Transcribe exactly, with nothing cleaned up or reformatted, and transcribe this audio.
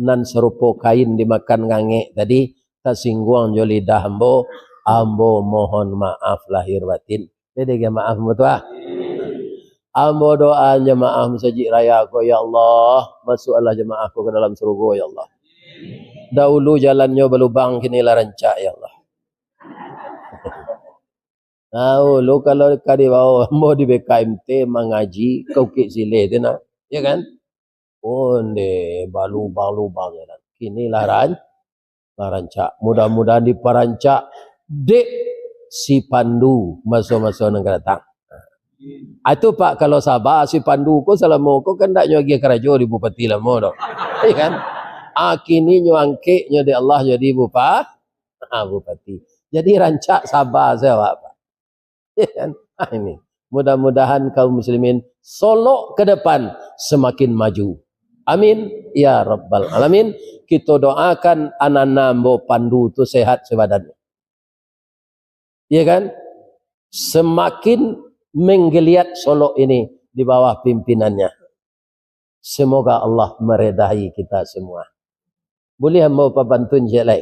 nan sarupo kain dimakan ngangek tadi, tasingguang jo lidah ambo, ambo mohon maaf lahir batin. Jadi, maaf ambo tu ah. Ambo doa jamaah Masajik Raya ko, ya Allah, masuakkanlah jamaah ko ka dalam surugo, ya Allah. Dahulu jalannyo balubang, kini lah rancak, ya Allah. Dahulu kalau ka dibawo ambo di B K M T mangaji ka Bukik Sileh tu nah, ya kan? Onde, balubang-lubang jalan. Kini lah ran-, lah rancak. Mudah-mudahan diparancak dek si Pandu maso-maso nan ka datang. Ah, itu, Pak, kalau saba si Pandu ko salamo ko kan ndak nyo agiah karajo di bupati lamo doh. Iya kan? Ah, kini nyo angkek nyo dek Allah jadi bupa-, ah, bupati. Jadi rancak saba sajo awak, Pak. Iya kan? Ah, ini. Mudah-mudahan kaum muslimin Solok ke depan semakin maju. Amin ya rabbal alamin. Kito doakan anana ambo Pandu tu sehat sebadannyo. Iya kan? Semakin menggeliat Solok ini di bawah pimpinannya. Semoga Allah meredahi kita semua. Buliah ambo papantun ciek lai?